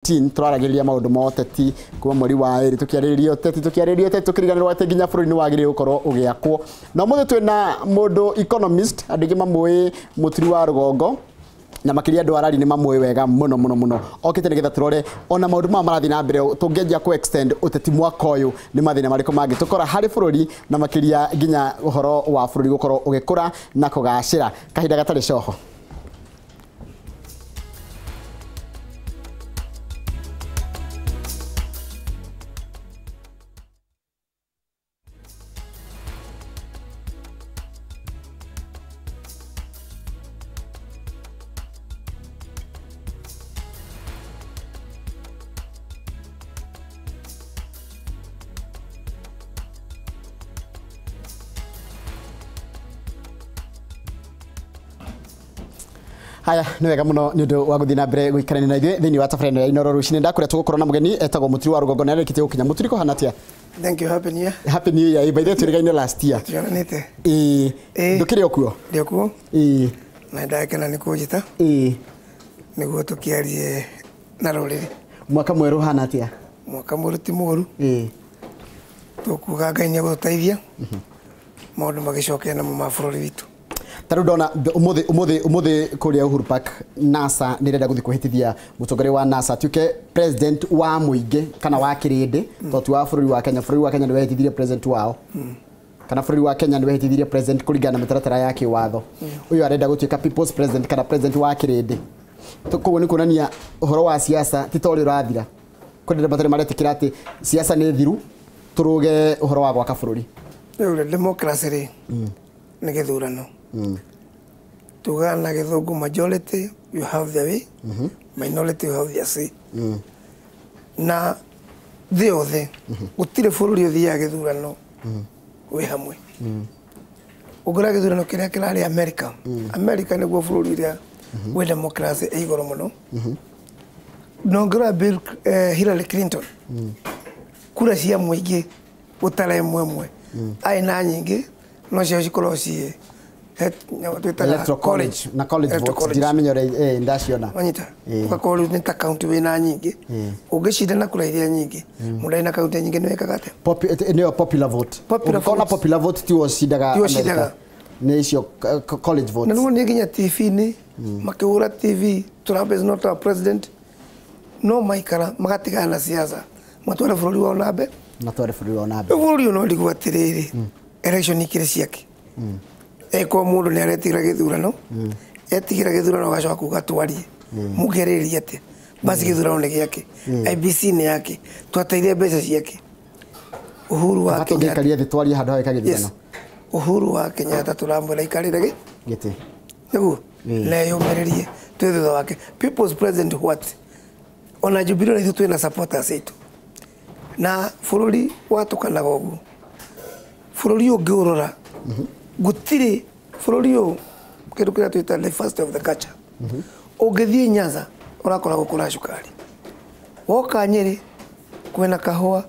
Twaragĩrĩria maũndũ ma ũteti kuma mweri wa ĩrĩ tũkĩarĩrĩria ũteti tũkĩarĩrĩria ũteti tũkĩriganĩrwo atĩ nginya bũrũri nĩ wagĩrĩire gũkorwo ũgĩakwo. Na ũmũthĩ twĩna mũndũ economist, andũ aingĩ mamũĩ Mũturi wa Rũgongo na makĩria andũ arari nĩ mamũĩ wega mũno mũno mũno. Okĩte nĩgetha tũrore ona maũndũ maya marathiĩ na mbere tũngĩanjia kũ extend ũteti mwaka ũyũ nĩ mathĩna marĩkũ mangĩ tũkora harĩ bũrũri na makĩria nginya ũhoro wa bũrũri gũkorwo ũgĩkũra na kũgacĩra kahinda gatarĩ coho. Haya, nĩ wega mũno nĩ ũndũ wa gũthiĩ na mbere gũikarania na ithuĩ thĩinĩ wa tabarĩra ya Inooro rũcinĩ. Ndakwĩra tũgũkorwo na mũgeni etagwo Mũturi wa Rũgongo na nĩarĩkĩtie gũkinya. Mũturi, kũhana atĩa? Thank you, happy new year. Happy new year. By the way, twĩrĩgaine last year. Tuonanĩte. Ĩĩ. Ndũkĩrĩ o kuo? Ndĩ o kuo. Ĩĩ. Na ndakena nĩ kũnjĩta. Ĩĩ. Nĩguo tũkĩarie na rũrĩrĩ. Mwaka mwerũ ũhana atĩa? Mwaka mwerũ ti mũũru. Ĩĩ. Tũkuga Ngai nĩ egũtũteithia. Maũndũ magĩcoke namo ma bũrũri witũ. Tarĩu ndona ũmũthĩ ũmũthĩ ũmũthĩ kũrĩa Uhuru Park NASA nĩ ĩrenda gũthiĩ kwĩhĩtithia mũtongoria wa NASA atuĩke president wa mũingĩ kana wa kĩrĩndĩ, tondũ ti wa bũrũri wa Kenya. Bũrũri wa Kenya nĩ wehĩtithirie president wao, kana bũrũri wa Kenya nĩ wehĩtithirie president kũringana na mĩtaratara ya kĩwatho. Ũyũ arenda gũtuĩka people's president kana president wa kĩrĩndĩ. Koguo nĩ kuonania ũhoro wa siasa ti ta ũrĩa ũrathira. Kwĩ andũ matarĩ maretĩkĩra atĩ siasa nĩ thiru, tũrũge ũhoro wa gwaka bũrũri. Rĩu democracy rĩ nĩ gĩthurano. Tugaga na gĩthũngũ majority you have their way, minority you have their say. Na thĩ yothe gũtirĩ bũrũri ũthiaga gĩthurano wĩ hamwe. Ũngĩrora gĩthurano kĩrĩa kĩrarĩ America, America nĩguo bũrũri ũrĩa wĩ democracy ĩ igũrũ mũno. Na ũngĩrora Bill Hillary Clinton, kura cia mũingĩ gũtara ĩmwe ĩmwe arĩ na nyingĩ, no cio cikorwo ciĩ Electoral college na college votes ndiramenya ũrĩa ndaciona. Wanyita ũgakorwo rĩu nĩ ta county wĩna nyingĩ, ũngĩcindana kura iria nyingĩ, mũndũ arĩ na county nyingĩ nĩ wĩkaga atĩa? Nĩyo popular vote. Popular Ũngĩkorwo na votes. popular vote tiwe ũcindaga Tiwe ũcindaga. America. Nĩ icio college votes. Na nĩguo nĩ nginya TV-inĩ makĩhũra TV, Trump is not our president, no maikara magatigana na siasa matware bũrũri wao na mbere. Matware bũrũri wao na mbere. Rĩu bũrũri ũyũ no ndigwo atĩrĩrĩ, election ikĩrĩ ciake. Eko mũndũ nĩ aretigĩra gĩthurano, etigĩra gĩthurano agacoka kuga twarie. Mũngĩarĩrĩria atĩa? Basi gĩthurano nĩ gĩake, IEBC nĩ yake, twateire mbeca ciake. Uhuru wa Kaba Kenyatta. tũngĩikaria thĩ twarie handũ ha gwĩka gĩthurano. Yes. Uhuru wa Kenyatta tũramwĩra aikarĩre gĩ? Gĩtĩ. Nĩguo? Na eyũmĩrĩrie twĩ thutha wake. People's president what? Ona Jubilee na ithuĩ twĩna supporters aitũ. Na bũrũri watũkanaga ũguo. Bũrũri ũngĩũrora, gũtirĩ bũrũri ũyũ kĩndũ kĩrĩa twĩtaga the first of the culture. Ũngĩthiĩ Nyanza ũrakora gũkũra cukari, woka Nyĩrĩ kwĩna kahũa,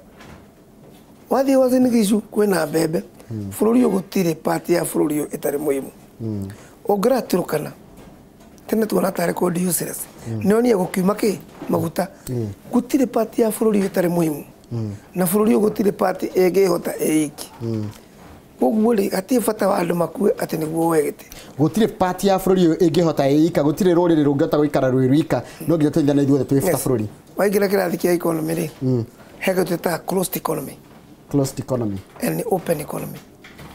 wathiĩ Uasin Gishu kwĩna mbembe. Bũrũri ũyũ gũtirĩ part ya bũrũri ũyũ ĩtarĩ mũhimu. Ũngĩrora Turkana tene tuona tarĩ kũndũ useless, nĩonire gũkiuma kĩ maguta. Gũtirĩ part ya bũrũri ũyũ ĩtarĩ mũhimu, na bũrũri ũyũ gũtirĩ part ĩngĩhota ĩ iki. Koguo rĩ hatirĩ bata wa andũ makue atĩ nĩguo woe gĩtĩ. Gũtirĩ part ya bũrũri ũyũ ĩngĩhota ĩ ika, gũtirĩ rũrĩrĩ rũngĩhota gũikara rwĩ rwika, no nginya tũnyitanĩre ithuothe twĩ ta bũrũri. Waingĩra kĩrathi kĩa economy rĩ, he kĩndũ twĩtaga closed economy. Closed economy. And open economy.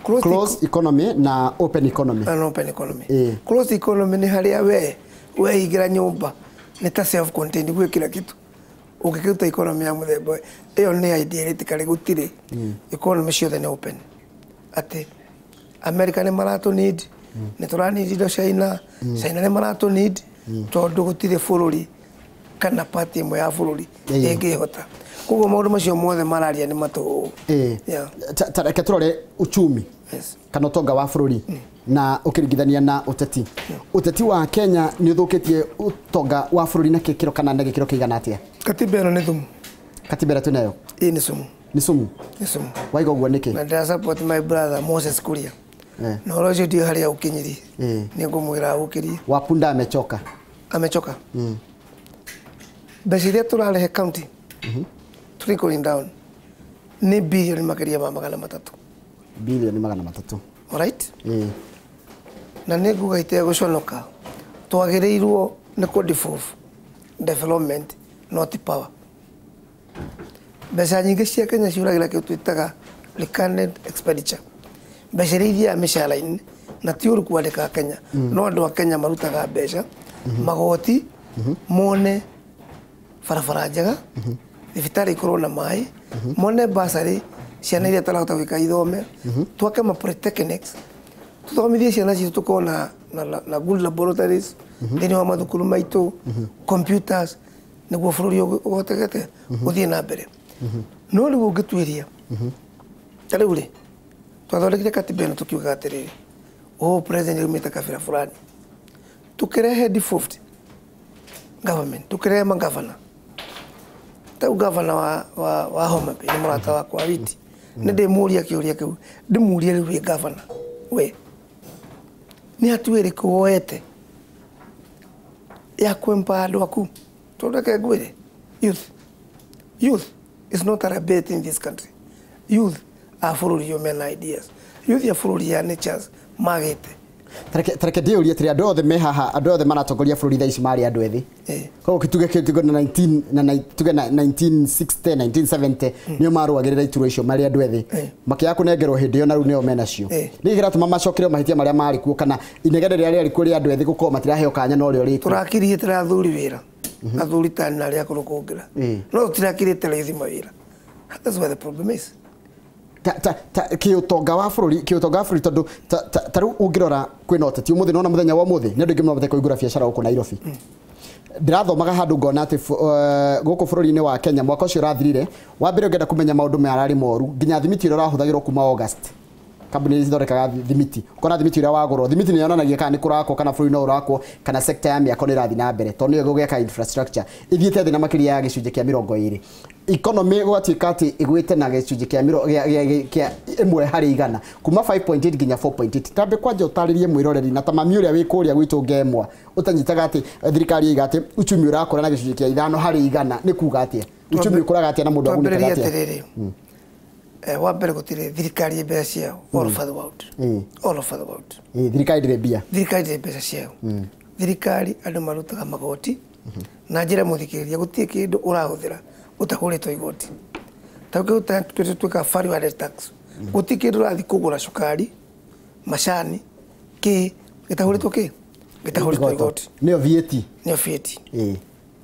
Closed economy na open economy. And open economy. Closed economy nĩ harĩa we weingĩra nyũmba nĩ ta self contained gwĩ kila kitu. Ũngĩkĩruta economy ya mũthemba ĩyo nĩ idealistically gũtirĩ. Economy ciothe nĩ open. Atĩ America nĩ maratũ need, nĩ tũra need indo China, China nĩ maratũ need, tondũ gũtirĩ bũrũri kana party ĩmwe ya bũrũri ĩngĩhota. Koguo maũndũ macio mothe mararia nĩ matũhũhũ. Yeah. Ta reke tũrore uchumi. Yes. Kana ũtonga wa bũrũri na ũkĩringithania na ũteti. Ũteti wa Kenya nĩ ũthũkĩtie ũtonga wa bũrũri na gĩkĩro kana na gĩkĩro kĩigana atĩa? Katiba ĩno nĩ thumu. Katiba ĩrĩa twĩnayo? Ĩĩ nĩ sumu. Nĩ sumu? Nĩ sumu. Waiga ũguo nĩkĩ? Na ndĩra support my brother Moses Kuria. Na ũhoro ũcio ndiũĩ harĩa ũkinyirie. Nĩ ngũmwĩra ũkĩrie. Wapunda amechoka. Amechoka. Mbeca iria tũrarehe county trickling down nĩ bilioni makĩria ma 300. Bilioni 300. Alright? Na nĩ nguga itegũconoka twagĩrĩirwo nĩ kũ devolve development not power. Mbeca nyingĩ cia Kenya ciũragĩra kĩo twĩtaga recurrent expenditure. Mbeca iria ithiaga mĩcara-inĩ na ti ũru kwandĩka Kenya no andũ a Kenya marutaga mbeca magoti mone barabara njega thibitarĩ ikorwo na maĩ mone basarĩ ciana iria itarahota gwĩka ithome twake ma polytechnics tũthomithie ciana citũ tũkorwo na good laboratories thĩinĩ wa mathukuru maitũ computers nĩguo bũrũri ũhotekete ũthiĩ na mbere. No rĩu ũngĩtuĩria ta rĩu rĩ twathondekire katiba ĩno tũkiugaga atĩrĩrĩ ũũ president aumĩte kabira fulani tũkĩrehe default government tũkĩrehe magavana ta gavana wa Homa Bay nĩ mũrata wakwa Witi nĩ ndĩmũria kĩũria kĩu ndĩmũrie rĩu wĩ gavana we nĩ hatua ĩrĩkũ woete ya kwempa andũ aku tondũ reke ngwĩre youth is not a liability in this country. Youth a bũrũri ũyũ mena ideas. Youth ya bũrũri ya natures magĩte. Tareke ndĩũrie atĩrĩ andũ othe me haha andũ othe maratongoria bũrũri thaa ici marĩ andũ ethĩ. Koguo kĩtuge kĩtuge na 19 na tuge na 1960 1970 nĩo marũagĩrĩra iturwa icio marĩ andũ ethĩ. Makĩaga kũnengerwo hĩndĩ ĩyo na rĩu nĩo menacio. Nĩ kĩratũma macokere mahĩtia marĩa marĩ kuo kana inegene rĩrĩa rĩarĩ kuo rĩa andũ ethĩ gũkorwo matiraheo kanya no rĩo rĩkuo. Tũrakirĩte athuri wĩra. Athuri tani na arĩa akũrũ kũngĩra. No tũtirakirĩte raithi mawĩra. That's where the problem is. Ta kĩũtonga wa bũrũri tondũ ta rĩu ũngĩrora kwĩna ũteti ũmũthĩ nĩwona mũthenya wa ũmũthĩ nĩ andũ aingĩ mũno mabatiĩ kũhingũra biacara gũkũ Nairobi. Ndĩrathomaga handũ ngona atĩ gũkũ bũrũri-inĩ wa Kenya mwaka ũcio ũrathirire wa mbere ũngĩenda kũmenya maũndũ maya ararĩ moru nginya thimiti ĩrĩa ũrahũthagĩrwo kuma August kambuni iria cithondekaga thimiti ũkona thimiti ũrĩa wagũrwo thimiti nĩ yonanagia kana nĩ kũrakwo kana bũrũri no ũrakwo kana sector ya mĩako nĩ ĩrathiĩ na mbere tondũ nĩyo ĩgũgĩaka infrastructure ĩthiĩte thĩ na makĩria ya gĩcunjĩ kĩa 20. Economy gũgatuĩka atĩ ĩgwĩte na gĩcunjĩ kĩa 1 harĩ 100 kuma 5.8 nginya 4.8. Tambe kwanja ũtarĩrie mwĩroreri na ta mami ũrĩa wĩ kũrĩa gwitũ Ngemwa ũtanyitaga atĩ thirikari ĩiga atĩ uchumi ũrakũra na gĩcunjĩ kĩa 5 harĩ 100 nĩ kuga atĩa? Uchumi ũkũraga atĩa na mũndũ agunĩkaga Twambĩrĩrie atĩa? atĩrĩrĩ wa mbere gũtirĩ thirikari mbeca ciao all over the world. All over the world. Thirikari ndĩrĩ mbia. Thirikari ndĩrĩ mbeca ciao. Thirikari andũ marutaga magoti na njĩra mũthikĩrĩria gũtirĩ kĩndũ ũrahũthĩra ũtahũrĩtwo igoti ta rĩu kĩndũ twĩkaga value added tax gũtirĩ kĩndũ ũrathiĩ kũgũra cukari macani kĩ gĩtahũrĩtwo kĩ gĩtahũrĩtwo igoti nĩyo VAT. Nĩyo VAT.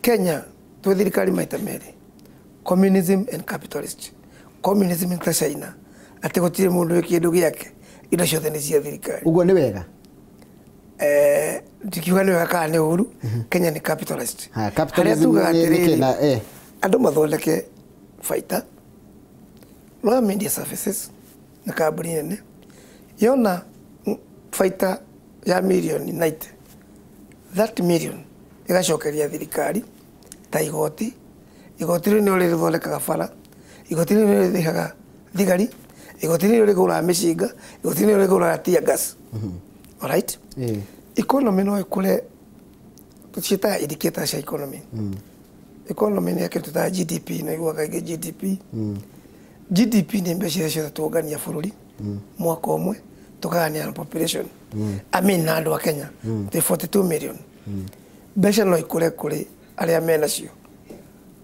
Kenya twĩ thirikari maita merĩ communism and capitalist. Communism nĩ ta China atĩ gũtirĩ mũndũ wĩ kĩndũ gĩake indo ciothe nĩ cia thirikari. Ũguo nĩ wega. Ndikiuga nĩ wega kana nĩ ũru. Kenya nĩ capitalist. Ha, Harĩa capitalism tugaga nĩ atĩrĩrĩ kĩ na andũ mathondeke baita Royal Media Services nĩ kambuni nene yona baita ya milioni 90 that million ĩgacokeria thirikari ta igoti. Igoti rĩu nĩrĩo rĩthondekaga bara, igoti rĩu nĩrĩo rĩrĩhaga thigari, igoti rĩu nĩrĩo rĩgũraga mĩcinga, igoti rĩu nĩrĩo rĩgũraga tear gas. Alright? Economy no ĩkũre tũciĩtaga indicators cia economy. Economy nĩ kĩndũ ta GDP na iguaga kaingĩ GDP. GDP nĩ mbeca iria ciothe tuongania bũrũri mwaka ũmwe tũkagania na population. I mean na andũ a Kenya twĩ 42 million. Mbeca no ikũre kũrĩ arĩa menacio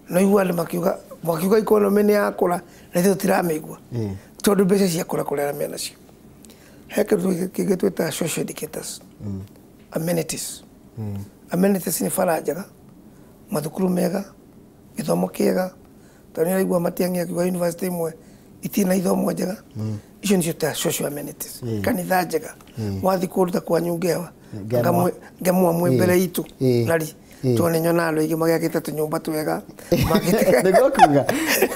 no igua andũ makiuga economy nĩ yakũra na ithuĩ tũtiramĩigua tondũ mbeca ciakũra kũrĩ arĩa menacio. He kĩndũ kĩngĩ twĩtaga social indicators, amenities. Amenities nĩ bara njega, mathukuru mega, gĩthomo kĩega tondũ nĩ ũraigua Matiang'i akiuga university imwe itirĩ na ithomo njega. Icio nĩcio ta social amenities. Kanitha njega wathiĩ kũndũ ta kwanyu Ngewa Ngemwa. Ngemwa mwĩ mbere itũ nari tondũ nĩ nyonaga andũ aingĩ magĩakĩte tũnyũmba twega Nĩguo kuga.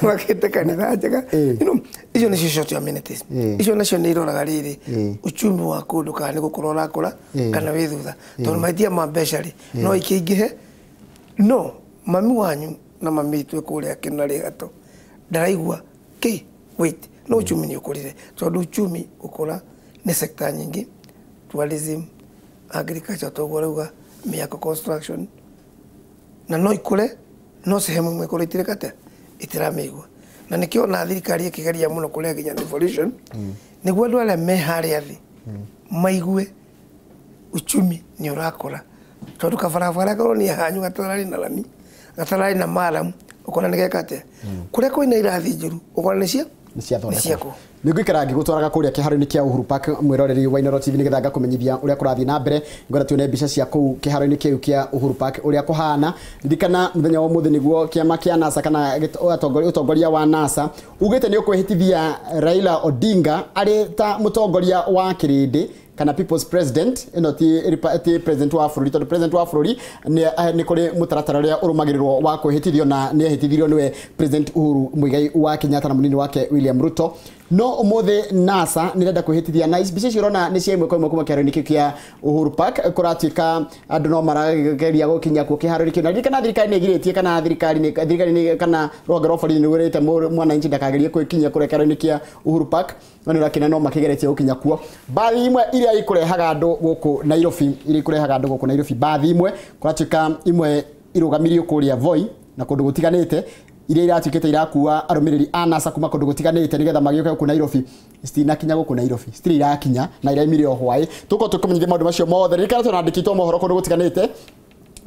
makĩte kanitha njega. Icio nĩcio social amenities. Icio nacio nĩ iroraga rĩrĩ uchumi wa kũndũ kana nĩ gũkũra ũrakũra kana wĩ thutha tondũ mahĩtia ma mbeca rĩ no ikĩingĩhe no mami wanyu na mami witũ kũrĩa kĩnarĩ gato ndaraigua kĩ wait no uchumi nĩ ũkũrire tondũ uchumi ũkũra nĩ sector nyingĩ, tourism, agriculture, toguo rauga mĩako, construction, na no ikũre No sehemu imwe ĩkorwo itireka atĩa itiramĩigua. Na nĩkĩo ona thirikari ĩkĩgeria mũno kũrehe nginya devolution nĩguo andũ arĩa me harĩa thĩ maigue uchumi nĩ ũrakũra. Tondũ kabarabara karonia hanyu gatararĩ na rami, gatararĩ na maramu, ũkona nĩ geka atĩa. Kũrĩa kwĩna irathi njũru ũkona nĩ cia nĩ ciakwo. Nĩngũikara ngĩgũtwaraga kũrĩa kĩharo-inĩ kĩa Uhuru Park mwĩroreri wa Inooro TV nĩgetha ngakũmenyithia ũrĩa kũrathiĩ na mbere. Ngwenda tuone mbica cia kũu kĩharo-inĩ kĩu kĩa Uhuru Park ũrĩa kũhana. Ririkana mũthenya wa ũmũthĩ nĩguo kĩama kĩa NASA kana ũtongoria wa NASA ugĩte nĩ ũkwĩhĩtithia Raila Odinga arĩ ta mũtongoria wa kĩrĩndĩ kana People's President. Ĩno ti president wa bũrũri, tondũ president wa bũrũri nĩ kũrĩ mũtaratara ũrĩa ũrũmagĩrĩrwo wa kwĩhĩtithio na nĩ ehĩtithirio nĩwe President Uhuru Muigai wa Kenyatta na mũnini wake William Ruto. No ũmũthĩ NASA nĩ ĩrenda kwĩhĩtithia na mbica icio ũrona nĩ cia ĩmwe kwa ĩmwe kuma kĩharo-inĩ kĩu kĩa Uhuru Park. Kũratuĩka andũ no marageria gũkinya kuo kĩharo-inĩ kĩu. Na ririkana thirikari nĩ ĩgirĩtie kana thirikari nĩ kana rũhonge rwa borithi nĩ rwĩrĩte mwananchi ndakagerie kwĩkinyia kũrĩa kĩharo-inĩ kĩa Uhuru Park. No nĩ ũrakena no makĩgeretie gũkinya kuo. Mbathi imwe iria ikũrehaga andũ gũkũ Nairobi, iria ikũrehaga andũ gũkũ Nairobi, mbathi imwe kũratuĩka imwe irũgamirio kũrĩa Voi na kũndũ gũtiganĩte, iria iratuĩkĩte irakua arũmĩrĩri a NASA kuma kũndũ gũtiganĩte nĩgetha magĩũke gũkũ Nairobi, citinakinya gũkũ Nairobi, citirĩ irakinya na iraimire o hwaĩ. Tũkorwo tũkĩmenyithia maũndũ macio mothe. Ririkana twĩna mohoro kũndũ gũtiganĩte,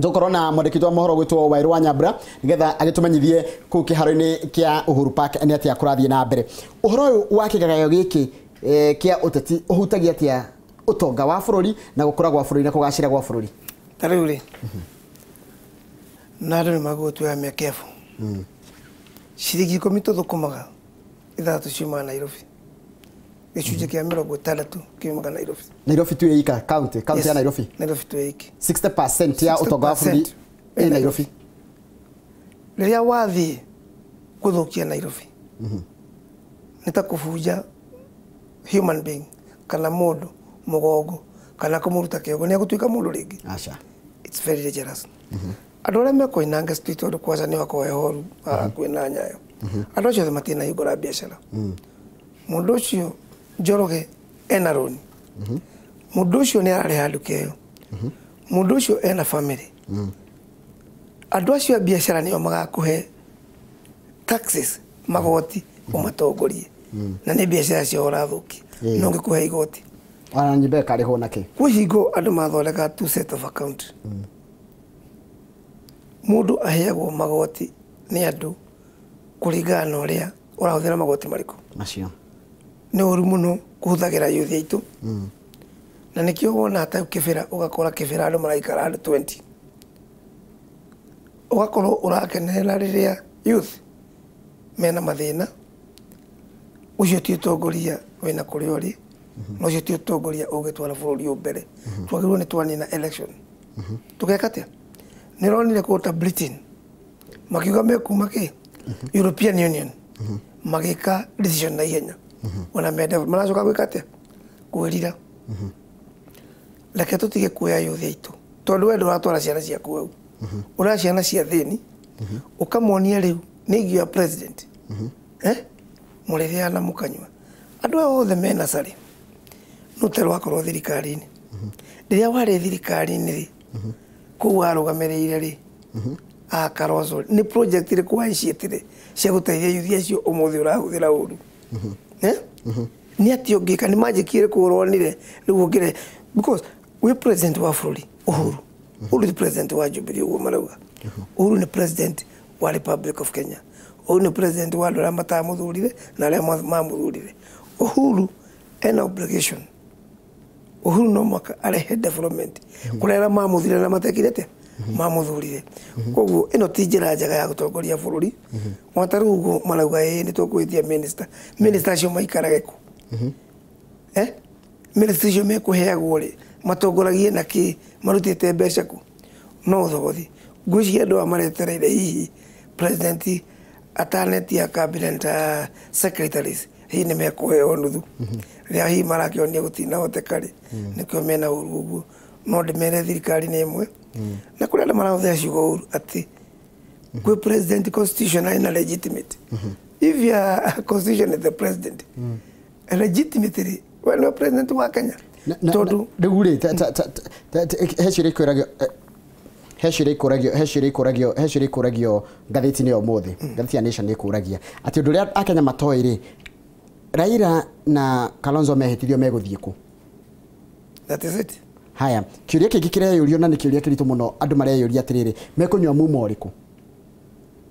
tũkorwo na mwandĩki wa mohoro gwĩtwo Wairũ wa Nyambura nĩgetha agĩtũmenyithie kũu kĩharo-inĩ kĩa Uhuru Park nĩ atĩa kũrathiĩ na mbere. Ũhoro ũyũ wa kĩgagayo gĩkĩ kĩa ũteti ũhutagia atĩa ũtonga wa bũrũri na gũkũra gwa bũrũri na kũgacĩra gwa bũrũri? Ta rĩu rĩ, na andũ nĩ magũgũtuoya mĩkebu. Ciringi 10 tũthũkũmaga, 6 ciumaga Nairobi. Gĩcunjĩ kĩa 60 kiumaga Nairobi. Nairobi tu ĩika county ya Nairobi. Nairobi tu ĩiki. 60% ya ũtonga wa bũrũri ĩ Nairobi. Rĩrĩa wathiĩ gũthũkia Nairobi, nĩ ta kũbunja human being kana mũndũ mũgongo kana kũmũruta kĩongo, nĩ egũtuĩka mũndũ rĩngĩ. Aca. It's very dangerous. Andũ arĩa me Koinange Street tondũ kwaca nĩ wakorwo horu hakuhĩ na Nyayo, andũ acio othe matinahingũra biacara. Mũndũ ũcio Njoroge ena rũni, mũndũ ũcio nĩ ararĩha nduka ĩyo, mũndũ ũcio ena family. Andũ acio a biacara nĩo magakũhe taxes, magoti ũmatongorie, na nĩ biacara ciao ũrathũkia, no ngĩkũhe igoti. Ona nyimbe ĩkarĩhwo nakĩ? Kwĩ hingo andũ mathondekaga two set of account. Mũndũ aheagwo magoti nĩ andũ kũringana na ũrĩa ũrahũthĩra magoti marĩkũ. Macio nĩ ũru mũno kũhũthagĩra youth aitũ. Na nĩkĩo wona ta Kĩbĩra, ũgakora Kĩbĩra andũ maraikara andũ 20, ũgakorwo ũrakenerera rĩrĩa youth mena mathĩna. Ũcio ti ũtongoria wĩna kũrĩa ũrĩ, na ũcio ti ũtongoria ũngĩtwara bũrũri ũyũ mbere. Twagĩrĩirwo nĩ twanina election. Tũgeka atĩa? Nĩ ũronire kũndũ ta Britain makiuga mekuma kĩ European Union, magĩka decision na ihenya, ona mende maracoka gwĩka atĩa? Kwĩrira. Reke tũtige kuoya youth aitũ, tondũ we ndũratwara ciana ciaku hau, ũra ciana cia thĩni ũkamonia rĩu nĩ ingĩoya president, mũrĩrĩa na mũkanyua. Andũ aya othe mena carĩ no ta rwakorwo thirikari-inĩ. Rĩrĩa warĩ thirikari-inĩ rĩ, kũu warũgamĩrĩire rĩ, a Kalonzo nĩ project ĩrĩkũ waicĩtire cia gũteithia youth acio ũmũthĩ ũrahũthĩra ũru? Nĩ atĩa ũngĩka? Nĩ magic ĩrĩkũ ũronire rĩu ũngĩre? Because wĩ president wa bũrũri Uhuru, Uhuru ti president wa Jubilee ũguo marauga. Uhuru nĩ president wa Republic of Kenya. Uhuru nĩ president wa andũ arĩa matamũthurire na arĩa mamũthurire. Uhuru ena obligation. Uhuru no mwaka arehe development kũrĩa arĩa mamũthurire na matekire atĩa mamũthurire. Koguo ĩno ti njĩra njega ya gũtongoria bũrũri. Ona rĩu ũguo marauga ĩĩ nĩ tũkwĩtia minister, minister acio maikarage kũ? Minister icio mekũheagwo rĩ, matongoragie na kĩ? Marutĩte mbeca kũ? No thogothi. Ngwĩciria andũ aya maretereire hihi president atanetia cabinet secretaries, hihi nĩ mekũheo nuthu. Rĩrĩa hihi marakĩonia gũtinahoteka rĩ, nĩkĩo mena ũru ũguo. No ndĩmere thirikari nĩ ĩmwe. Na kũrĩ andũ marahũthĩra ciugo ũru atĩ kwĩ president constitution ina legitimate. If your constitution is the president, legitimately we nĩwe president wa Kenya. Tondũ rĩu rĩ, he ciũria ikwĩragio He ciũria ikũragio, he ciũria ikũragio, he ciũria ikũragio ngathĩti-inĩ ya ũmũthĩ. Ngathĩti ya Nation nĩ ĩkũragia atĩ ũndũ ũrĩa Akenya matoĩ rĩ, Raila na Kalonzo mehĩtithio megũthiĩ kũ? That is it. Haya, kĩũria kĩngĩ kĩreyũrio na nĩ kĩũria kĩritũ mũno andũ mareyũria atĩrĩrĩ, mekũnyua muma ũrĩkũ?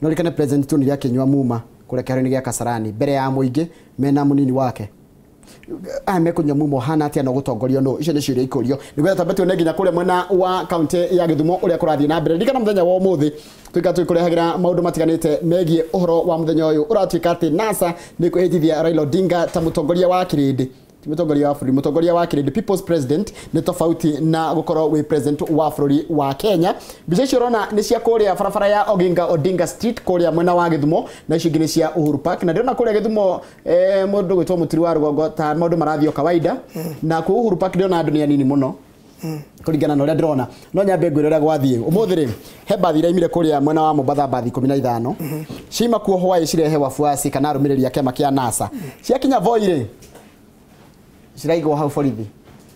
No ririkane president tuonire akĩnyua muma kũrĩa kĩharo-inĩ gĩa Kasarani mbere ya mũingĩ mena mũnini wake. Aya mekũnyua muma ũhana atĩa na ũgũtongorio nũ? Icio nĩ ciũria ikũrio. Nĩgetha twambe tuone nginya kũrĩa mwena wa kaunti ya Gĩthumo ũrĩa kũrathiĩ na mbere. Ririkana mũthenya wa ũmũthĩ tuĩka twĩkũrehagĩra maũndũ matiganĩte megiĩ ũhoro wa mũthenya ũyũ ũratuĩka atĩ NASA nĩ kwĩhĩtithia Raila Odinga ta mũtongoria wa kĩrĩndĩ. Ti mũtongoria wa bũrũri, mũtongoria wa kĩrĩndĩ, people's president, nĩ tofauti na gũkorwo wĩ president wa bũrũri wa Kenya. Mbica icio ũrona nĩ cia kũrĩa barabara ya Oginga Odinga Street kũrĩa mwena wa Gĩthumo, na icio ingĩ nĩ cia Uhuru Park. Na ndĩrona kũrĩa Gĩthumo mũndũ gwĩtwo Mũturi wa Rũgongo ta maũndũ marathiĩ o kawaida. Na kũu Uhuru Park ndĩrona andũ nĩ anini mũno kũringana na ũrĩa ndĩrona. No nyambe ngwĩre ũrĩa gwathiĩ ũmũthĩ rĩ, he mbathi iraimire kũrĩa mwena wa Mombatha, mbathi 15 ciima kuo hwaĩ cirehe wafuasi kana arũmĩrĩri a kĩama kĩa NASA. Ciakinya Voi rĩ, ciraigwo hau borithi.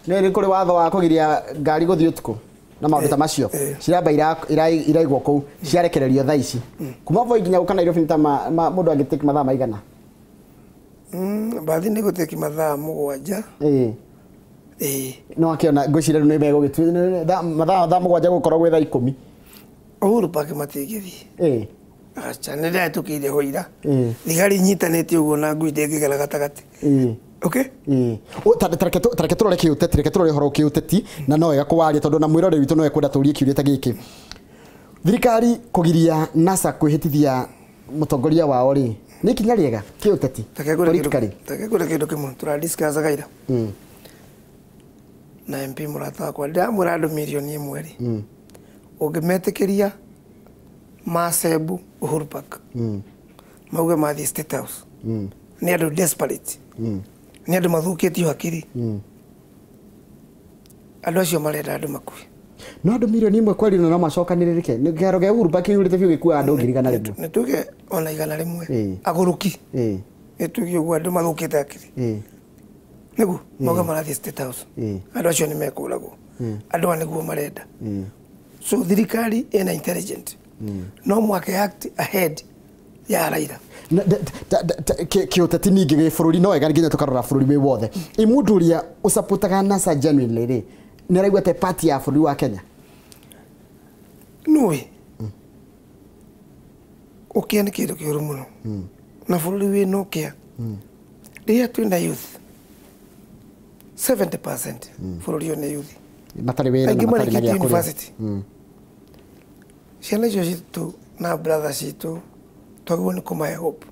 Nĩ kũrĩ watho wa kũgiria ngari gũthiĩ ũtukũ na maũndũ ta macio. Ciramba iraigwo kũu, ciarekererio thaa ici. Kuma Voi nginya gũka Nairobi nĩ ta mũndũ angĩtake mathaa maigana? Mbathi nĩ gũteki mathaa 7. No akĩona ngwĩciria rĩu nĩ megũgĩtua mathaa 7 gũkorwo gwĩ thaa 10. Uhuru Park matingĩthiĩ. Aca nĩ ndĩrahĩtũkĩire ho ira. Thigari inyitanĩte ũguo na ngui ndĩngĩgera gatagatĩ. Okay? Tareke tũrore kĩũteti, reke tũrore ũhoro kĩũteti na no wega kũwaria tondũ na mwĩroreri witũ no ekwenda tũrie kĩũria ta gĩkĩ. Thirikari kũgiria NASA kwĩhĩtithia mũtongoria wao rĩ, nĩ ikinya rĩega kĩũteti? Politically. Take ngwĩre kĩndũ kĩmwe tũradiscuss ira. Na MP mũrata wakwa ndĩramwĩra andũ mirioni 1 rĩ, ũngĩmetĩkĩria macebu Uhuru Park, mauge mathiĩ State House, nĩ andũ desperate, nĩ andũ mathũkĩtio hakiri, andũ acio marenda andũ makue. No andũ mirioni 1 kweri no macokanĩrĩrĩke. Nĩ kĩharo kĩa Uhuru Park kĩiyũrĩte biũ gĩkuaga andũ 100,000. Nĩ tuge ona 100 agũrũki. Nĩ tuge ũguo andũ mathũkĩte hakiri. Nĩguo mauga marathiĩ State House, andũ acio nĩ mekũragwo, andũ aya nĩguo marenda. So thirikari ĩna intelligent, no mwake act ahead ya Raila. Kĩũteti ningĩ gĩ bũrũri no wega nginya tũkarora bũrũri wĩ wothe. Ĩ mũndũ ũrĩa ũcapotaga NASA genuinely rĩ, nĩ araigua te party ya bũrũri wa Kenya? Nũĩ ũkĩa nĩ kĩndũ kĩũru mũno, na bũrũri wĩna ũkĩa. Rĩrĩa twĩna youth 70% bũrũri ũyũ nĩ youth. Matarĩ wĩra na matarĩ na gĩa kũrĩa. Ciana icio citũ na brother citũ twagĩrĩirwo nĩ kũmahe hope.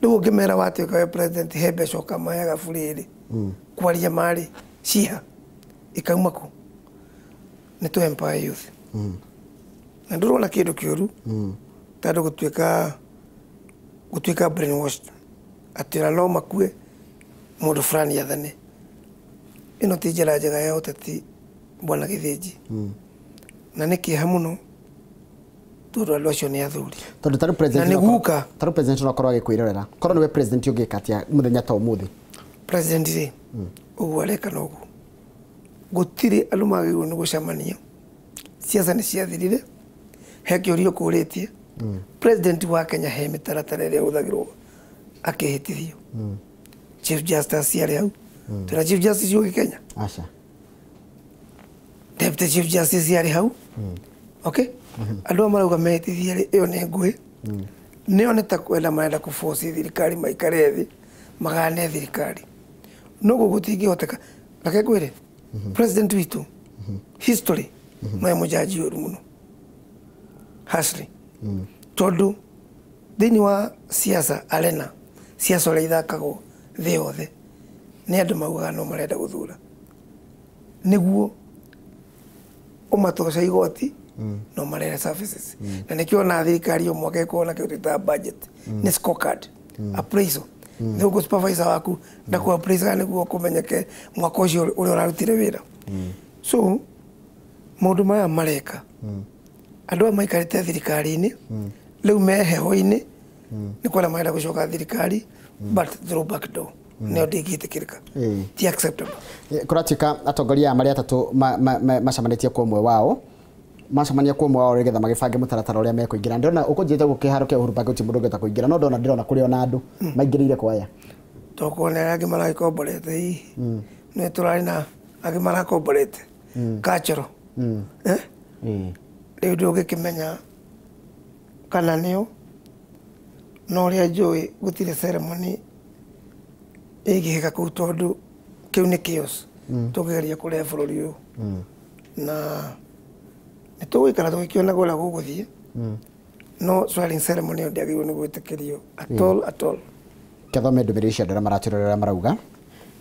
Rĩu ũngĩmera watuĩka we president he mbeca ũkamaheaga burĩ rĩ, kwaria marĩ ciha ikauma kũ? Nĩ tũ empower youth. Na ndũrona kĩndũ kĩũru tondũ gũtuĩka brainwashed atĩ ona no makue mũndũ fulani athane. Ĩno ti njĩra njega ya ũteti bwana Gĩthĩnji. Na nĩ kĩeha mũno tondũ andũ acio nĩ athuri. Tondũ tarĩu president na nĩ guka. Tarĩu president no akorwo agĩkwĩrorera. Korwo nĩwe president ũngĩka atĩa mũthenya ta ũmũthĩ? President rĩ, ũguo areka noguo. Gũtirĩ andũ magĩrĩirwo nĩ gũcemania. Siasa nĩ ciathirire. He kĩũria ũkũrĩtie. President wa Kenya he mĩtaratara ĩrĩa ĩhũthagĩrwo akĩhĩtithio. Chief Justice arĩ hau. Twĩna Chief Justice ũngĩ Kenya? Aca. Deputy Chief Justice arĩ hau. Okay? Andũ aya marauga mehĩtithie rĩ, ĩyo nĩ ngũĩ. Nĩo nĩ ta kwenda marenda kũforce thirikari maikare thĩ, magane thirikari. No gũkũ gũtingĩhoteka. Reke ngwĩre, president witũ, history, no ye mũjaji ũru mũno. Harshly. Tondũ thĩinĩ wa siasa arena, siasa ũrĩa ithakagwo thĩ yothe, nĩ andũ maugaga no marenda gũthura. Nĩguo ũmatoce igoti, no marenda services. Na nĩkĩo ona thirikari o mwaka ĩkoragwo na kĩndũ twĩtaga budget, nĩ scorecard, appraisal. Nĩguo supervisor waku ndakũ appraise nĩguo kũmenyeke mwaka ũcio ũrĩa ũrarutire wĩra. So maũndũ maya mareka, andũ aya maikarĩte thirikari-inĩ, rĩu me heho-inĩ, nĩ kwenda marenda gũcoka thirikari, but through back door. Nĩyo ndĩngĩtĩkĩrĩka. Ti acceptable. Kũratuĩka atongoria aya marĩ atatũ macemanĩtie kwa ũmwe wao. Macemania kwa mwao nĩgetha magĩbange mũtaratara ũrĩa mekũingĩra. Ndĩrona ũkũnjĩte gũkĩharo kĩa Uhuru Park gũtirĩ mũndũ ũngĩhota kũingĩra, no ndona ndĩrona kũrĩ ona andũ maingĩrĩire kwaya. Tokorwo nĩ arĩa angĩ maragĩkomborete hihi. Nĩ tũrarĩ na angĩ marakomborete. Cultural. Eh? Rĩu ndũngĩkĩmenya kana nĩo, no ũrĩa njũĩ gũtirĩ ceremony ĩngĩhĩka kũu tondũ kĩu nĩ chaos tũkĩgeria kũrehe bũrũri ũyũ. Na nĩ tũgũikara tũgĩkĩonaga ũrĩa gũgũthiĩ, no swearing ceremony ĩyo ndĩagĩrĩirwo nĩ gwĩtĩkĩrio at all, at all. Kĩathome ndũmĩrĩri cia andũ arĩa maratwĩrorera marauga.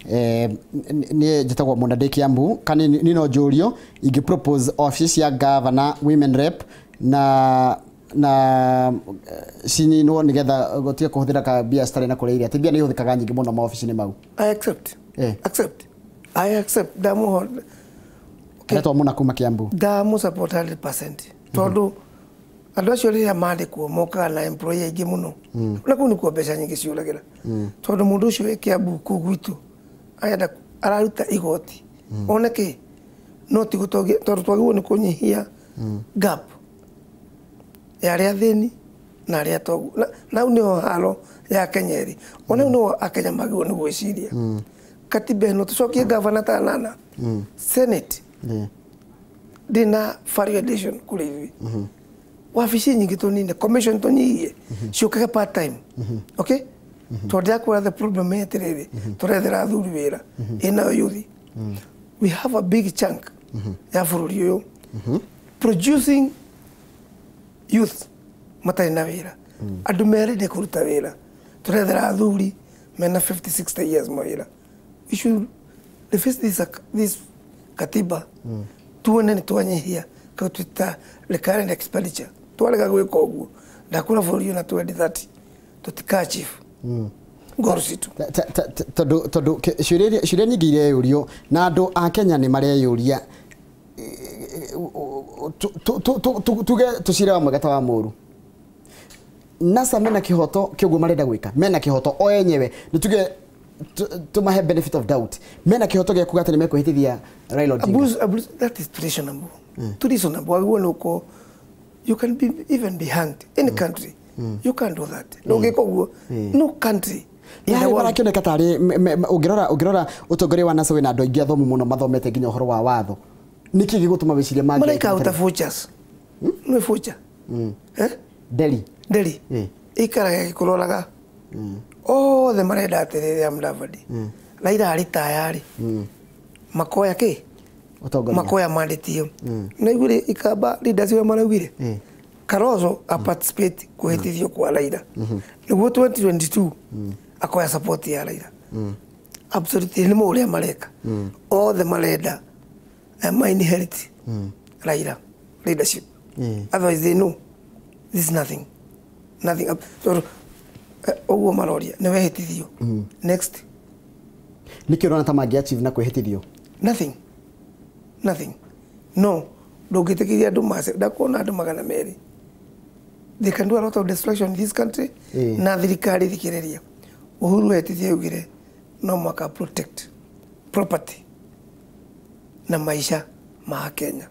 Niĩ njĩtagwo Mũna ndĩ Kiambu, kana niĩ no njũrio ingĩ propose office cia governor, women rep na cininwo nĩgetha gũtige kũhũthĩra ka mbia citarĩ na kũrĩa iria, atĩ mbia nĩ ihũthĩkaga nyingĩ mũno maobici-inĩ mau. I accept. Accept. I accept. Ndamuho. Aretwo Mũna kuma Kiambu. Ndamu support 100%. Tondũ andũ acio rĩrĩa mandĩkwo mokaga na employee aingĩ mũno. Na kũu nĩkuo mbeca nyingĩ ciũragĩra. Tondũ mũndũ ũcio wĩ Kiambu kũu gwitũ arenda araruta igoti. One kĩ? No ti gũtongia tondũ twagĩrĩirwo nĩ kũnyihia gap ya arĩa athĩni na arĩa atongu. Na hau nĩho haro ya Kenya ĩrĩ. Ona hau nĩho Akenya magĩrĩirwo nĩ gwĩciria. Katiba ĩno tũcokie gavana ta nana. Senate ndĩna value addition kũrĩ ithuĩ. Wabici nyingĩ tũnine, commission tũnyihie, ciũkage part time. Okay? Tondũ ndĩrakwĩra the problem nĩ atĩrĩrĩ, tũrethera athuri wĩra, ĩnayo youth. We have a big chunk ya bũrũri ũyũ producing youth matarĩ na wĩra. Andũ merende kũruta wĩra. Tũrethera athuri mena 50, 60 years mawĩra. We should revisit this katiba. Tuone nĩ twanyihia kau twĩta recurrent expenditure. Twarega gwĩka ũguo ndakũra bũrũri ũyũ na 2030 tũtika achieve goal citũ. Tondũ ciũria nyingĩ ireyũrio na andũ a Kenya nĩ mareyũria, tuge tũcire wa mwega ta wa mũru. NASA mena kĩhoto kĩoguo marenda gwĩka, mena kĩhoto o enyewe, nĩ tuge tũmahe benefit of doubt, mena kĩhoto gĩa kuga atĩ nĩ mekũhĩtithia Raila Odinga. Abuse, abuse, that is treasonable. Treasonable. Wagĩrĩirwo nĩ ũkorwo you can be even be hanged any country. You can't do that. Ndũngĩka ũguo. No country in the world. Marakĩoneka tarĩ ũngĩrora ũtongoria wa NASA wĩna andũ aingĩ athomu mũno mathomete nginya ũhoro wa watho. Nĩkĩ gĩgũtũma wĩcirie mangĩ? Maraika uta vouchers. Nĩ voucher. Eh? Delhi. Delhi. Ikaraga gĩkũroraga. Othe marenda atĩrĩrĩ ya Mudavadi. Raila arĩ tayari. Makoya kĩ? Ũtongoria. Makoya mandate ĩyo. Na igũrĩ ikamba leaders ũrĩa maraugire. Kalonzo a participate kũhĩtithio kwa Raila. Nĩguo 2022 akoya support ya Raila. Absolutely nĩ ũrĩa mareka. Othe marenda ma inherit Raila leadership. Otherwise they know this is nothing. Nothing. So ũguo maroria nĩ wehĩtithio. Next. Nĩkĩ ũrona ta mangĩ achieve na kwĩhĩtithio? Nothing. Nothing. No, ndũngĩtĩkĩria andũ mace, ndakuona andũ 200. They can do a lot of destruction in this country. Na thirikari thikĩrĩria. Uhuru etithie augire no mwaka protect property na maisha ma Kenya.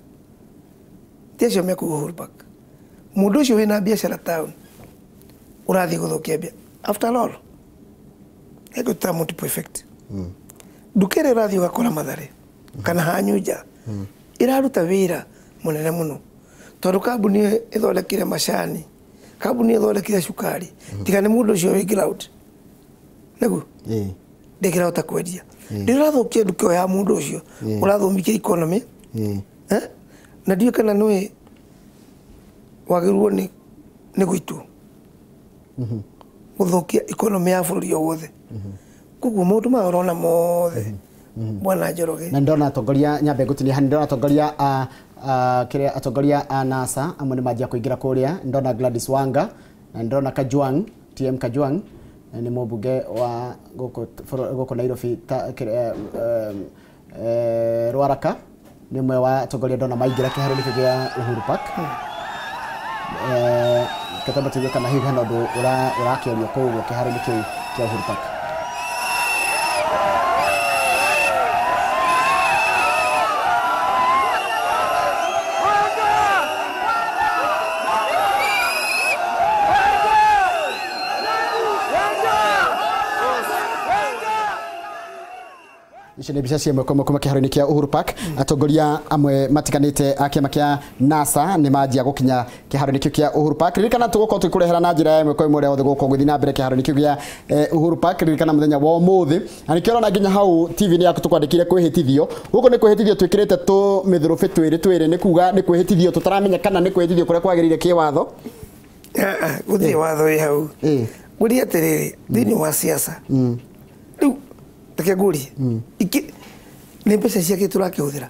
Ti acio mekũu Uhuru Park. Mũndũ ũcio wĩna biacara town ũrathiĩ gũthũkia mbia. After all, egũta multiple effect. Nduka ĩrĩa ũrathiĩ ũgakora Mathare kana Hanyunja ĩraruta wĩra mũnene mũno tondũ kambuni ĩyo ĩthondekire macani, kambuni ĩyo ĩthondekire cukari, tiga nĩ mũndũ ũcio wĩ ground nĩguo ndĩngĩrahota kwendia. Rĩrĩa ũrathũkia nduka ĩyo ya mũndũ ũcio ũrathũmikia economy. Na ndiũĩ kana nĩũĩ wagĩrĩirwo nĩ gũitwo gũthũkia economy ya bũrũri o wothe. Koguo maũndũ maya ũrona mothe Bwana Njoroge. Na ndona atongoria nyambe ngũtinia hani, ndona atongoria a kĩrĩa atongoria a NASA amwe nĩ manjia kũingĩra kũrĩa. Ndona Gladys Wanga na ndona Kajwang, TM Kajwang nĩ mũmbunge wa gũkũ Nairobi Ruaraka, nĩ ũmwe wa atongoria ndona maingĩra kĩharo-inĩ kĩu kĩa Uhuru Park. Ketamba tuge kana hihi hena ũndũ ũrakĩario kũu ũguo kĩharo-inĩ kĩu kĩa Uhuru Park. Icio nĩ mbica cia ĩmwe kwa ĩmwe kuma kĩharo-inĩ kĩa Uhuru Park. Atongoria amwe matiganĩte a kĩama kĩa NASA nĩ manjia gũkinya kĩharo-inĩ kĩu kĩa Uhuru Park. Ririkana tũgũkorwo tũgĩkũrehera na njĩra ya ĩmwe kwa ĩmwe ũrĩa wothe gũgũkorwo gũgĩthiĩ na mbere kĩharo-inĩ kĩu gĩa Uhuru Park. Ririkana mũthenya wa ũmũthĩ, na nĩkĩo ũrona nginya hau TV-inĩ yaku tũkwandĩkire kwĩhĩtithio. Gũkũ nĩ kwĩhĩtithio twĩkĩrĩte tũmĩthũrũbĩ twĩrĩ twĩrĩ, nĩ kuga nĩ kwĩhĩtithio tũtaramenya kana nĩ kwĩhĩtithio kũrĩa kwagĩrĩire kĩwatho. Gũtirĩ watho wĩ hau. Ngũria atĩrĩrĩ, thĩinĩ wa siasa rĩu reke ngũrie, nĩ mbeca ciake tũrakĩhũthĩra,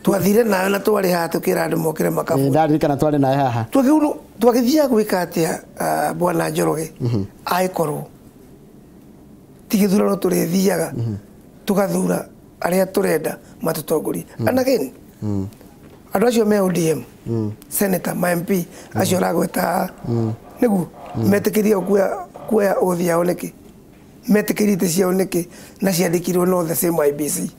twathire nayo na twarĩ haha tũkĩra andũ mokĩre makabu. Ndaririkana twarĩ naye haha. Twagĩthiaga gwĩka atĩa bwana Njoroge agĩkorwo ti gĩthurano tũrĩthiaga tũgathura arĩa tũrenda matũtongorie. And again, andũ acio me ODM, senator, ma MP acio ũragweta nĩguo metĩkĩrie kuoya oath yao nĩkĩ, metĩkĩrie itĩ ciao nĩkĩ, na ciandĩkirwo no the same IBC.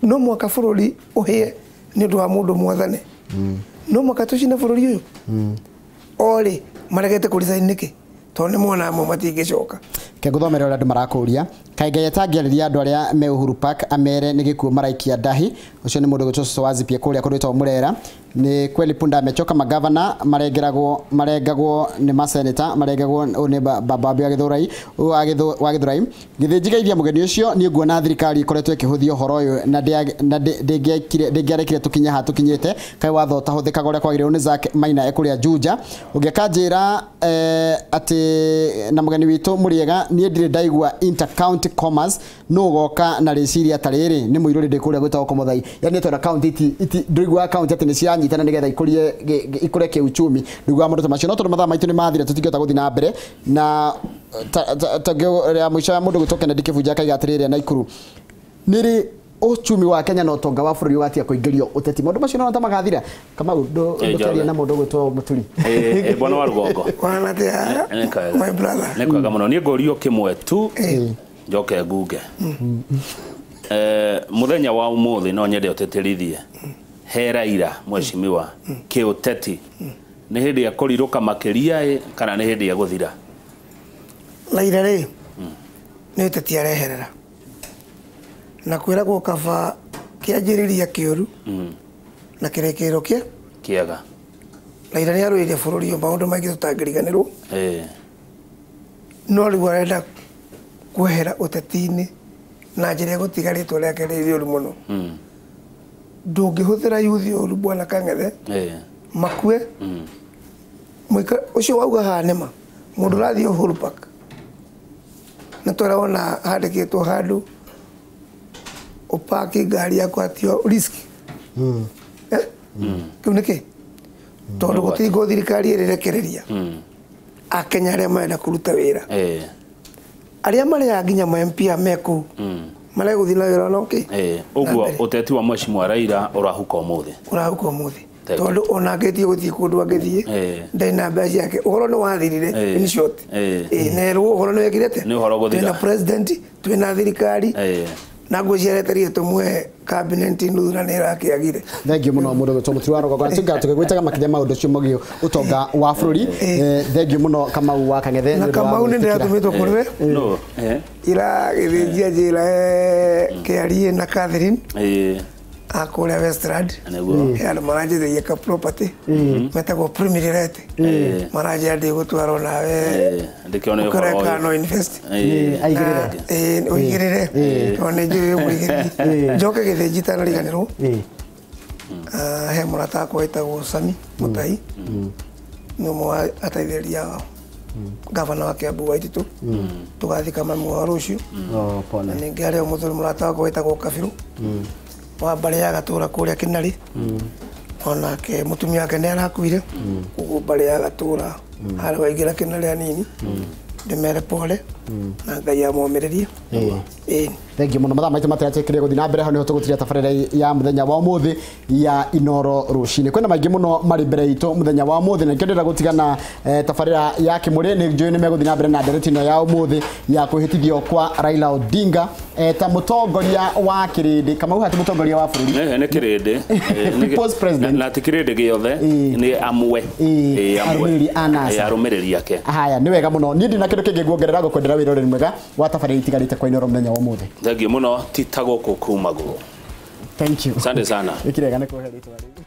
No mwaka bũrũri ũhĩe nĩ ũndũ wa mũndũ mwathane, no mwaka tũcine bũrũri ũyũ. Orĩ maregete kũ resign nĩkĩ? Tondũ nĩ mona amwe matingĩcoka. Ke ngũthomere ũrĩa andũ marakũria. Kaĩ Ngai atangĩarĩria andũ arĩa me Uhuru Park amere nĩ gĩkuũ maraikia ndahi. Ũcio nĩ mũndũ gwĩtwo Cũcũ wa Zipie kũrĩa kũndũ gwĩtagwo Mũrera. Nĩ kweli punda amechoka, magavana marengeragwo marengagwo nĩ maseneta, marengagwo ũyũ nĩ baba wa Gĩthũrai, ũyũ wa Gĩthũrai. Gĩthĩnji geithia mũgeni ũcio, niĩ nguona thirikari ĩkoretwo ĩkĩhũthia ũhoro ũyũ na ndĩngĩarekire tũkinye haha tũkinyĩte. Kaĩ watho ũtahũthĩkaga ũrĩa kwagĩrĩirwo. Nĩ Zack Maina ekũrĩa Juja. Ũngĩakanjĩra atĩ na mũgeni witũ mũrĩega, niĩ ndirĩ ndaigua inter county commerce nũ ũgoka na rĩciria ta rĩrĩ. Nĩ mũirũrĩ ndĩ kũrĩa gwĩtagwo Komothai. Yani twenda county iti ndũiguaga county atĩ nĩ ciranyitana nĩgetha ikũrie ikũre kĩuchumi, ndũiguaga maũndũ ta macio. No tondũ mathaa maitũ nĩ mathira, tũtingĩhota gũthiĩ na mbere na rĩa mũico ya mũndũ gwĩtwo Kennedy Kĩbunja akaiga atĩrĩrĩ, Naikuru nĩrĩ uchumi wa Kenya na ũtonga wa bũrũri ũgatiga kũingĩrio ũteti, maũndũ macio nona ta magathira. Kamau, ndũkĩaria na mũndũ gwĩtwo Mũturi. Bwana wa Rũgongo. Wana atĩa, Nĩ kwega. my brother? Nĩ kwega mũno. Niĩ ngũrio kĩmwe tu njoke ngunge. Mũthenya wa ũmũthĩ no nyende ũtĩtĩrithie he Raila mheshimiwa kĩũteti nĩ hĩndĩ ya kũrirũka makĩria ĩ, kana nĩ hĩndĩ ya gũthira? Raila rĩ, nĩ ũteti areherera na kwĩragwo kaba kĩanjĩrĩria kĩũru na kĩrĩkĩrĩro kĩa kĩega. Raila nĩ arũĩire bũrũri ũyũ maũndũ maingĩ tũtangĩriganĩrwo, no rĩu arenda kwehera ũteti-inĩ na njĩra ĩgũtiga rĩtwa rĩake rĩ rĩũru mũno. Ndũngĩhũthĩra yuthi ũru, bwana Kang'ethe, makue. Mũika ũcio wauga haha nĩma mũndũ ũrathiĩ Uhuru Park na tũrona handĩkĩtwo handũ ũpaki ngari yaku atio risk. Kĩu nĩkĩ? Tondũ gũtingũ thirikari ĩrĩrekereria akenya arĩa marenda kũruta wĩra, arĩa marĩaga nginya ma MP me kũu maregũthiĩ na wĩra ona ũkĩ. Ũguo ũteti wa mheshimiwa Raila ũrahuka ũmũthĩ? Ũrahuka ũmũthĩ. Thank you. Tondũ ona angĩtie gũthiĩ kũndũ angĩthiĩ, ndarĩ na mbeca ciake, ũhoro nĩ wathirire. In short, nerwo ũhoro nĩ wekire atĩa? Nĩ ũhoro gũthira. Twĩna president, twĩna thirikari, na ngwĩciria reterire tũmũhe cabinet nuthu na nĩ ĩrakĩagire. Thank you mũno mũndũ gwĩtwo Mũturi wa Rũgongo, na tũnga tũgĩgwĩtaga makĩria maũndũ ũcio megiĩ ũtonga wa bũrũri. Thank you mũno Kamau wa Kang'ethe na nĩ ũndũ wa Kamau nĩ gwĩtĩkĩra. ndĩratũmĩtwo kũrĩ we No. ira gĩthĩnjia njĩra kĩarie na Catherine a kũrĩa Westland. Nĩguo. He andũ maranjĩrĩria ka property metagwo Premier maranjĩra ndĩgũtwarwo nawe Ndĩkĩone ũhoro ũkore ũyũ. kana no invest. Aigĩrĩre. Ũigĩrĩre tondũ nĩ njũĩ mũigĩrĩri njoke gĩthĩnji itanariganĩrwo. He mũrata wakwa wĩtagwo Sami Mũtai, nĩ ũmwe wa ateithĩrĩria gavana wa Kiambu wa Ititu, tũgathika mami wao rũciũ. Oh, pole. Na ningĩ harĩ o mũthuri mũrata wakwa wĩtagwo Kabirũ wa mbarĩ ya Gatũra kũrĩa Kĩnarĩ, onake mũtumia wake nĩ arakuire, koguo mbarĩ ya Gatũra harĩa waingĩra Kĩnarĩ hanini, ndĩmere pole na Ngai amomĩrĩrie. Ĩĩ. Thank you mũno. Mathaa maitũ matiratĩkĩria gũthiĩ na mbere. Hau nĩho tũgũtiria tabarĩra ya mũthenya wa ũmũthĩ ya Inoro rũcinĩ. Kwĩna maingĩ mũno marĩ mbere itũ mũthenya wa ũmũthĩ, na nĩkĩo ndĩrenda gũtigana tabarĩra ya kĩmũrĩ. Nĩ njũĩ nĩ megũthiĩ na mbere na ndereti ĩno ya ũmũthĩ ya kwĩhĩtithio kwa Raila Odinga ta mũtongoria wa kĩrĩndĩ. Kamau, hati mũtongoria wa bũrũri. Nĩ kĩrĩndĩ. People's president. Na ti kĩrĩndĩ gĩothe, nĩ amwe. Amwe. Arũmĩrĩri a NASA. Arũmĩrĩri ake. Haya, nĩ wega mũno. Niĩ ndina kĩndũ kĩngĩ nguongerera, gũkwendera wĩra ũrĩ mwega wa tabarĩra itigarĩte kwa Inoro mũthenya wa ũmũthĩ. Thengiũ mũno, ti ta gũkũ kumagwo. Thank you. Asante sana. Ĩkĩrega nĩ kũhe rĩtwa rĩu.